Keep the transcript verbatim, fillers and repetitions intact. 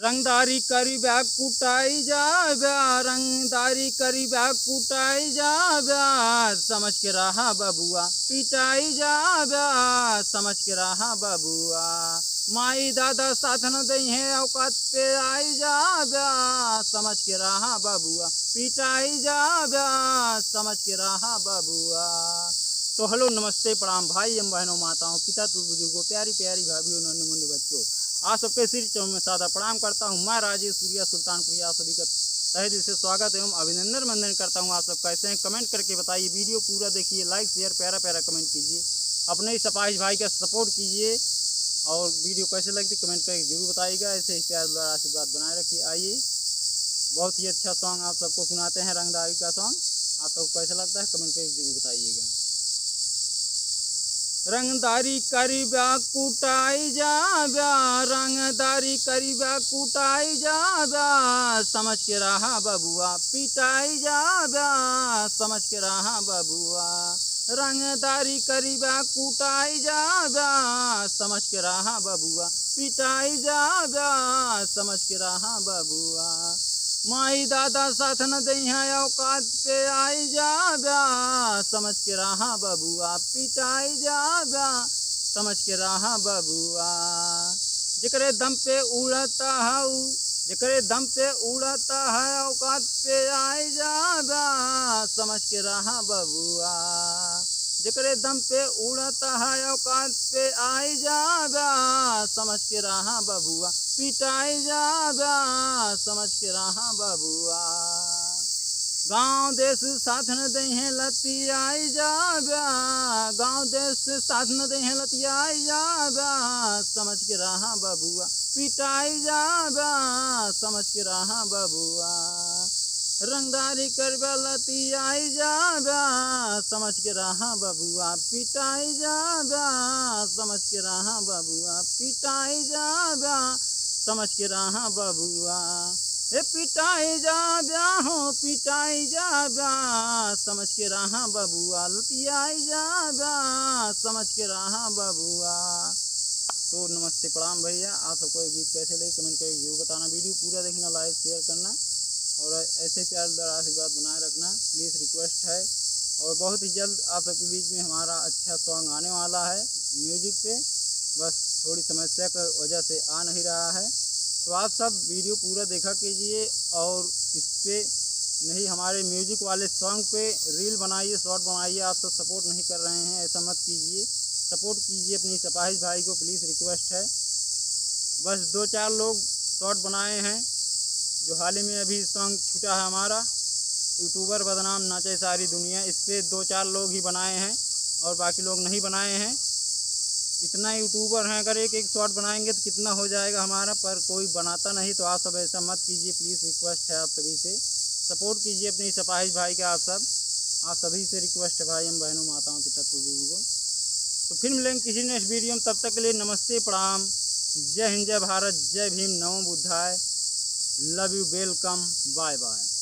रंगदारी करिबा कुटाई जाबा, रंगदारी करिबा कुटाई जाबा, समझ के रहा बबुआ पिटाई जाबा, समझ के रहा बबुआ। माई दादा साथ न दइहें औकात पे आई जाबा, समझ के रहा बबुआ पिटाई जाबा, समझ के रहा बबुआ। तो हेलो, नमस्ते, प्रणाम भाई एवं बहनों, माताओं, पिता, तू बुजुर्गों, प्यारी प्यारी भाभी, नन्हे मुन्ने बच्चों, आप सबके सिर चरण में सादर प्रणाम करता हूँ। मैं राजेश सूर्या सुल्तानपुरी, आप सभी का तहे दिल से स्वागत एवं अभिनंदन वंदन करता हूँ। आप सब कैसे हैं, कमेंट करके बताइए। वीडियो पूरा देखिए, लाइक शेयर प्यारा प्यारा कमेंट कीजिए। अपने ही सिपाही भाई का सपोर्ट कीजिए और वीडियो कैसे लगती कमेंट करके जरूर बताइएगा। ऐसे ही प्यार दुलार आशीर्वाद बनाए रखिए। आइए, बहुत ही अच्छा सॉन्ग आप सबको सुनाते हैं, रंगदारी का सॉन्ग। आप सबको कैसा लगता है कमेंट करके जरूर बताइएगा। रंगदारी करिबा कुटाई जाबा, रंगदारी करिबा कुटाई जाबा, समझ के रहा बबुआ पिटाई जाबा, समझ के रहा बबुआ। रंगदारी करिबा कुटाई जाबा, समझ के रहा बबुआ पिटाई जाबा, समझ के रहा बबुआ। माई दादा साथ न दइहें औकात पे आई जाबा, समझ के रहा बबुआ पिटाई जाबा, समझ के रहा बबुआ। जेकरे दम पे उड़ता हऊ, जेकरे दम पे उड़ता है औकात पे आई जाबा, समझ के रहा बबुआ। जेकरे दम पे उड़ता है औकात पे आई जाबा, समझ के रहा बबुआ पिटाई जाबा, समझ के रहा बबुआ। गाँव देश साथ न दइहें लतियाई जाबा, गाँव देश साथ न दइहें लतियाई जाबा, समझ के रहा बबुआ पिटाई जाबा, समझ के रहा बबुआ। रंगदारी करिबा लतियाई जाबा, समझ के रहा बबुआ पिटाई जाबा, समझ के रहा बबुआ पिटाई जाबा, समझ के रहा बबुआ। ए पिटाई जाबा हो पिटाई जाबा, समझ के रहा बबुआ लतियाई जाबा, समझ के रहा बबुआ। तो नमस्ते प्रणाम भैया, आप सबको ये गीत कैसे लगे कमेंट करके जरूर बताना। वीडियो पूरा देखना, लाइक शेयर करना और ऐसे ही प्यार दुलार आशीर्वाद बनाए रखना, प्लीज रिक्वेस्ट है। और बहुत ही जल्द आप सबके बीच में हमारा अच्छा सॉन्ग आने वाला है म्यूजिक पे, बस थोड़ी समस्या की वजह से आ नहीं रहा है। तो आप सब वीडियो पूरा देखा कीजिए और इस पे नहीं, हमारे म्यूजिक वाले सॉन्ग पे रील बनाइए, शॉर्ट बनाइए। आप सब सपोर्ट नहीं कर रहे हैं, ऐसा मत कीजिए, सपोर्ट कीजिए अपनी सिपाही भाई को, प्लीज रिक्वेस्ट है। बस दो चार लोग शॉर्ट बनाए हैं, जो हाल ही में अभी सॉन्ग छूटा है हमारा, यूट्यूबर बदनाम नाचे सारी दुनिया, इस पे दो चार लोग ही बनाए हैं और बाकी लोग नहीं बनाए हैं। इतना यूट्यूबर हैं, अगर एक एक शॉर्ट बनाएंगे तो कितना हो जाएगा हमारा, पर कोई बनाता नहीं। तो आप सब ऐसा मत कीजिए, प्लीज रिक्वेस्ट है आप सभी से, सपोर्ट कीजिए अपनी सिपाही भाई का। आप सब, आप सभी से रिक्वेस्ट है भाई, हम बहनों, माताओं, पिता, तू बुजुर्गों। तो फिर मिलेंगे किसी नेक्स्ट वीडियो में, तब तक के लिए नमस्ते प्रणाम, जय हिंद, जय भारत, जय भीम, नमो बुद्धाय, love you, welcome, bye bye.